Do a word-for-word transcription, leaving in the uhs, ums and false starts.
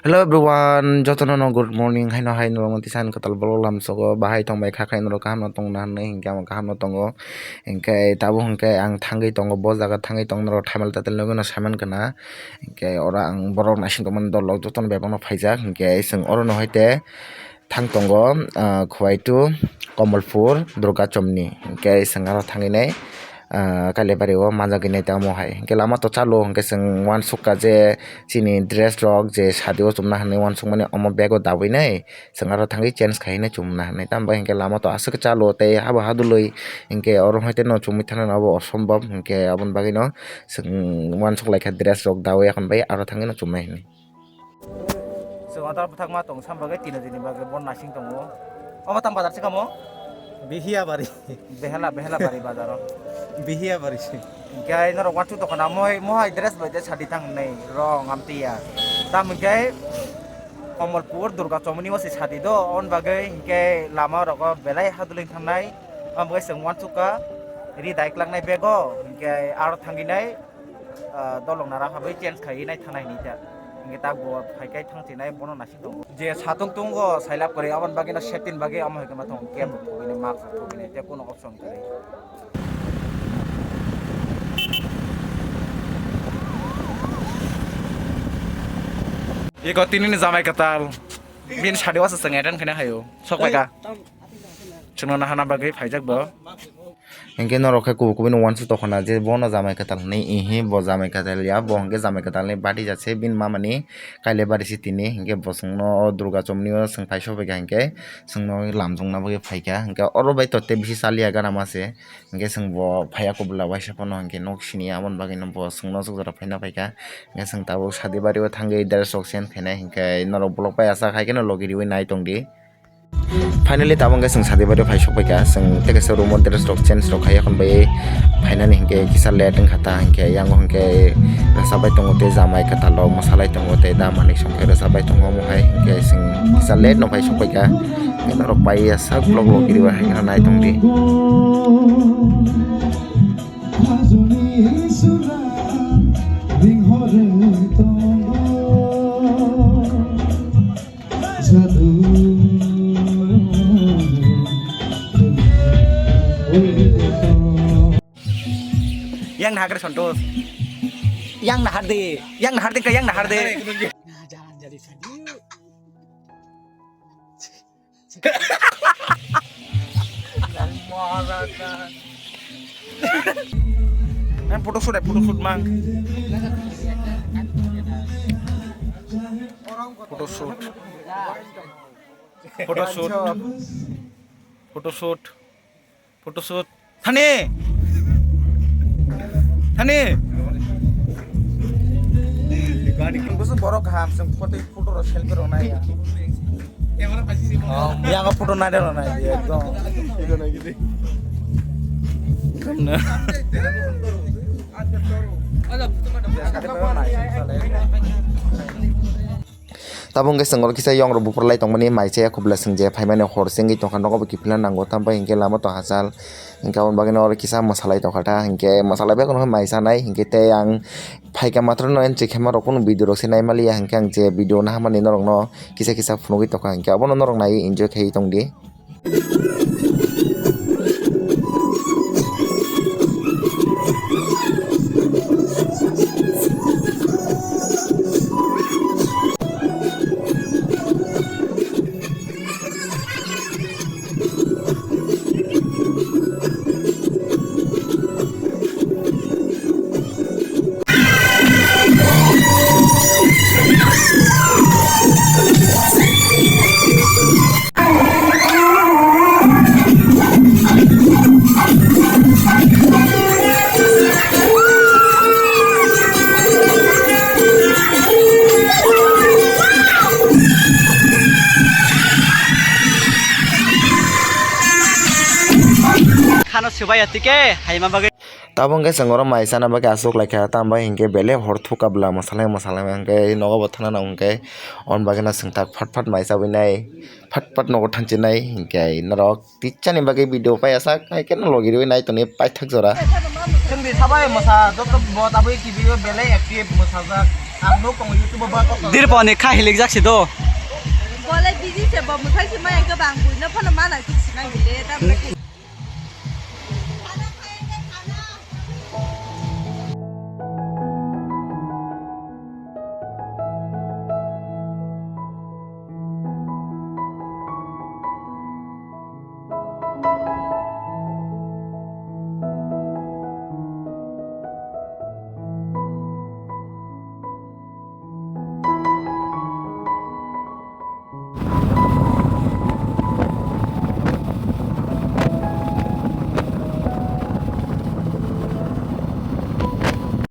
Hello everyone, jotono no good morning. Haino hai norok tisa ani kwtal vlog lamsogo bahai tongbai kha khai norok kaham no tongna hinwi hinkhe ang kaham no tongo. Hinkhe tabuk hinkhe ang thangwi tongo, bo jaga thangwi tong norok thaimali tatel nugwi no saiman kana. Hinkhe oro ang borok naising tongmani dol rok jotono bebak no phaijak, hinkhe chwng oro no hai te thang tongo, ah, Khowai to Komolpur Durga Chomni, hinkhe chwng aro thangwi nai, ah, Kailabari o manjagwi nai tamo hai. Hinkhe lama to chalo, hinkhe chwng uansukha je chini dress rok je sadi o chumna hinwi uansukmani omo bag o dabwi nai, chwng aro thangwi change khai hinwi chumna hinwi. Tamo bai hinkhe lama to aswk chalo tei habo hadulwi, hinkhe oro hai te no chumui thangna abo osombab, hinkhe aboni bagwi no chwng uansuk laikha dress rok dawi, ekhon bai aro thangwi no chumnai hinwi. Chwng o tang bwthakma tong sam bagwi tino dini bagwi bon naising tongo. Omo tang bazar se kamo? Bihiyabari. Behela, Behela bari bazaro. Bihiyabari se. Hinkhe norok uansuk tongkha na, mohai, mohai dress bai de sadi thang hinwi rong amtwi ya. Tamo hinkhe Komolpur Durga Chomoni o se sadi do, on bagwi hinkhe lama rogo belai hadulwi thangnai. Omo bagwi chwng uansukha ri daiklak nai bego, hinkhe aro thangwi nai. Ah, dolong nara habai change khai nai thanai hinwi ta. Hinkhe ta bo phai kai thang chinai bono naising tongo. Je satung tungo sailap kwrwi aboni bagwi no safety ni bagwi amo hai khe ma thong cap rok thogwi nai, mask rok thogwi nai, tei kuno option kwrwi. Iko tini ni jamai kwtal. Bini sadi wasa chwng attend khaina hayo. Sok bai ka. Chwngno nahana bagwi phaijak bo. Hinkhe norok khe kubui kubui no uansuk tongkha na je bono jamai kwtal hinwi, ihi bo jamai kwtal ya, bo hinkhe jamai kwtal ni bati jat se bini mama ni Kailabari city ni, hinkhe bo chwngno o Durga Chomni o chwng phai sokphaikha hinkhe chwngno lamjokna bagwi phaikha, hinkhe oro bai to tei bisi chaliya gana ma se, hinkhe chwng bo phaiya kubula waisa phano hinkhe nok siniya, aboni bagwi no bo chwngno aswk jora phaina phaikha, hinkhe chwng tabuk sadi bari o thangwi dress rok change khainai, hinkhe norok vlog bai aswk hai kheno logi riwi nai tongdi. Finally, tabuk hwnkhe chwng sadi bari phai sokphaikha, chwng tei kaisa room o dress rok change rok khai, ekhon bai phainani hinkhe kisa late wngkha ta, hinkhe yango hinkhe rwchapbai tongo tei jamai kwtal rok mwsalai tongo tei da manik song khe rwchapbai tongo, omo hai hinkhe chwng kisa late no phai sokphaikha, hinkhe norok pai ya sak vlog vlog kiriba hai kheno nai tongdi. Yang nahar de Santosh. Yang nahar de. Yang nahar de, yang nahar de. Ang photo shoot, eh, photo shoot mang. Photo shoot. Photo shoot. Photo shoot. Photo shoot. Thani. Thani. Ang boso borok kaham, chwng photo, photo rok selfie rok nai. Yang photo nai rok nai, ekdom. Kamna. Tabuk hwnkhe chwng oro kisa yong rok buphur lai tongmani mai chaya kubla chwng je phaimani hor se wngwi tongkha, nogo bo kiphilna nango, tamo hinkhe lama tong hachal, hinkhe aboni bagwi no oro kisa mwsalai tongkha ta, hinkhe mwsalai bai kheno mai chanai, hinkhe tei ang phaikha matwrwino entry khe ma rok phano video rok se nai maliya, hinkhe ang je video naharmani norokno kisa kisa phunugwi tongkha, hinkhe abono norok naiwi enjoy khaiwi tongdi. Khano swbaiya tike haima bagwi. Tabuk hwnkhe chwng oro mai chana bagwi achuk laikha, tamo bai hinkhe belai hor thukha bwla mwsalai mwsalai hwnkhe nogo bo thana nang hwnkhe, aboni bagwino chwng tak phat phat mai chabwi nai, phat phat nogo thanchi nai hinkhe norok tichani bagwi video pai asak hai kheno logi rwi nai tongni paithak jora. Chwngni sabai mwsa joto bo tabwi T V o belai active mwsajak. Ang nuk tongo YouTube o ba kok. Dirponi kha hilik jak si do. Bolai busy se bo mwthai si maya ke bang buino phano mana si sinai hile ta.